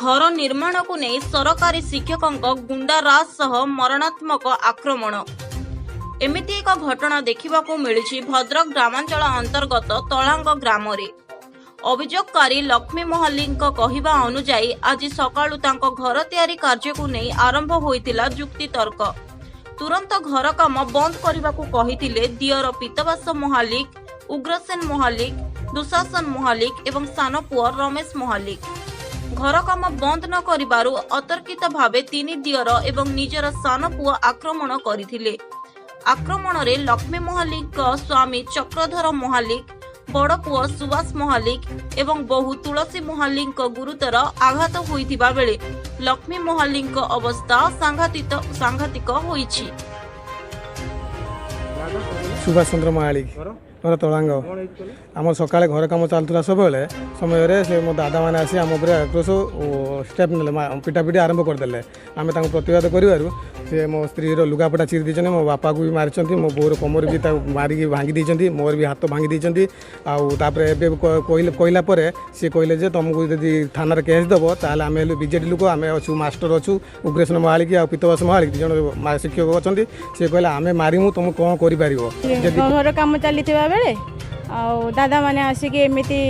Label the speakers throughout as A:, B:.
A: ଘର ନିର୍ମାଣକୁ ନେଇ ସରକାରୀ ଶିକ୍ଷକଙ୍କ ଗୁଣ୍ଡାରାଜ ସହ ମରଣାତ୍ମକ ଆକ୍ରମଣ। ଏମିତି ଏକ ଘଟଣା ଦେଖିବାକୁ ମିଳିଛି ଭଦ୍ରକ ଗ୍ରାମାଞ୍ଚଳ ଅନ୍ତର୍ଗତ ତଳାଙ୍ଗ ଗ୍ରାମରେ। ଅଭିଯୋଗକାରୀ ଲକ୍ଷ୍ମୀ ମହାଲିକଙ୍କ କହିବା ଅନୁଯାୟୀ, ଆଜି ସକାଳୁ ତାଙ୍କ ଘର ତିଆରି କାର୍ଯ୍ୟକୁ ନେଇ ଆରମ୍ଭ ହୋଇଥିଲା ଯୁକ୍ତିତର୍କ। ତୁରନ୍ତ ଘର କାମ ବନ୍ଦ କରିବାକୁ କହିଥିଲେ ଦିଅର ପିତବାସ ମହାଲିକ, ଉଗ୍ରସେନ ମହାଲିକ, ଦୁଶାସନ ମହାଲିକ ଏବଂ ସାନ ପୁଅ ରମେଶ ମହାଲିକ। ଘର କାମ ବନ୍ଦ ନ କରିବାରୁ ଅତର୍କିତ ଭାବେ ତିନି ଦିଅର ଏବଂ ନିଜର ସାନ ପୁଅ ଆକ୍ରମଣ କରିଥିଲେ। ଆକ୍ରମଣରେ ଲକ୍ଷ୍ମୀ ମହାଲିକଙ୍କ ସ୍ୱାମୀ ଚକ୍ରଧର ମହାଲିକ, ବଡ଼ ପୁଅ ସୁବାସ ମହାଲିକ ଏବଂ ବୋହୂ ତୁଳସୀ ମହାଲିକଙ୍କ ଗୁରୁତର ଆଘାତ ହୋଇଥିବା ବେଳେ ଲକ୍ଷ୍ମୀ ମହାଲିକଙ୍କ ଅବସ୍ଥା ସାଂଘାତିକ ହୋଇଛି।
B: ସୁଭାଷ ଚନ୍ଦ୍ର ମହାଳିକ, ଘର ତଳାଙ୍ଗ। ଆମ ସକାଳେ ଘର କାମ ଚାଲୁଥିଲା ସବୁବେଳେ ସମୟରେ ସେ ମୋ ଦାଦାମାନେ ଆସି ଆମ ଉପରେ ଆକ୍ରୋଶ ଓ ଷ୍ଟେପ୍ ନେଲେ, ପିଟାପିଟି ଆରମ୍ଭ କରିଦେଲେ। ଆମେ ତାଙ୍କୁ ପ୍ରତିବାଦ କରିବାରୁ ସେ ମୋ ସ୍ତ୍ରୀର ଲୁଗାପଟା ଚିରି ଦେଇଛନ୍ତି, ମୋ ବାପାକୁ ବି ମାରିଛନ୍ତି, ମୋ ବୋଉର କମର ବି ତାକୁ ମାରିକି ଭାଙ୍ଗି ଦେଇଛନ୍ତି, ମୋର ବି ହାତ ଭାଙ୍ଗି ଦେଇଛନ୍ତି। ଆଉ ତାପରେ ଏବେ କହିଲା ପରେ ସିଏ କହିଲେ ଯେ ତୁମକୁ ଯଦି ଥାନାରେ କେସ୍ ଦେବ, ତାହେଲେ ଆମେ ହେଲୁ ବିଜେଡି ଲୋକ, ଆମେ ଅଛୁ, ମାଷ୍ଟର ଅଛୁ, ଉଗ୍ରେସନ ମହାଳିକ ଆଉ ପିତବାସ ମହାଳିକ ଦୁଇ ଜଣ ଶିକ୍ଷକ ଅଛନ୍ତି। ସିଏ କହିଲେ, ଆମେ ମାରିମୁ, ତୁମକୁ କ'ଣ କରିପାରିବ ଯଦି?
C: ଘର କାମ ଚାଲିଥିବା ବେଳେ ଆଉ ଦାଦାମାନେ ଆସିକି ଏମିତି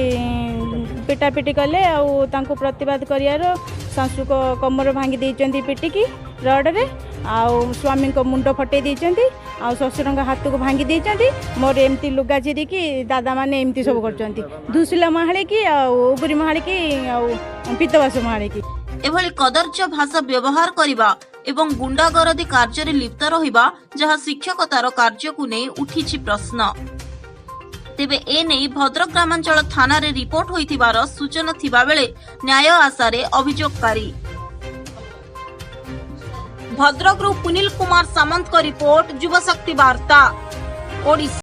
C: ପିଟାପିଟି କଲେ। ଆଉ ତାଙ୍କୁ ପ୍ରତିବାଦ କରିବାରୁ ଶାଶୁଙ୍କ କମର ଭାଙ୍ଗି ଦେଇଛନ୍ତି ପିଟିକି ରଡ଼ରେ, ଆଉ ସ୍ୱାମୀଙ୍କ ମୁଣ୍ଡ ଫଟେଇ ଦେଇଛନ୍ତି, ଆଉ ଶ୍ୱଶୁରଙ୍କ ହାତକୁ ଭାଙ୍ଗି ଦେଇଛନ୍ତି। ମୋର ଏମିତି ଲୁଗା ଚିରିକି ଦାଦାମାନେ ଏମିତି ସବୁ କରୁଛନ୍ତି, ଧୁସିଲା ମହାଳିକି ଆଉ ଉଗୁରି ମହାଳିକି ଆଉ ପିତବାସ ମହାଳିକି।
A: ଏଭଳି କଦର୍ଯ୍ୟ ଭାଷା ବ୍ୟବହାର କରିବା ଏବଂ ଗୁଣ୍ଡାଗରଦୀ କାର୍ଯ୍ୟରେ ଲିପ୍ତ ରହିବା ଯାହା ଶିକ୍ଷକତାର କାର୍ଯ୍ୟକୁ ନେଇ ଉଠିଛି ପ୍ରଶ୍ନ। ତେବେ ଏ ନେଇ ଭଦ୍ରକ ଗ୍ରାମାଞ୍ଚଳ ଥାନାରେ ରିପୋର୍ଟ ହୋଇଥିବାର ସୂଚନା ଥିବାବେଳେ ନ୍ୟାୟ ଆଶାରେ ଅଭିଯୋଗକାରୀ। ଭଦ୍ରକରୁ ପୁନିଲ କୁମାର ସାମନ୍ତଙ୍କ ରିପୋର୍ଟ, ଯୁବଶକ୍ତି ବାର୍ତ୍ତା ଓଡ଼ିଶା।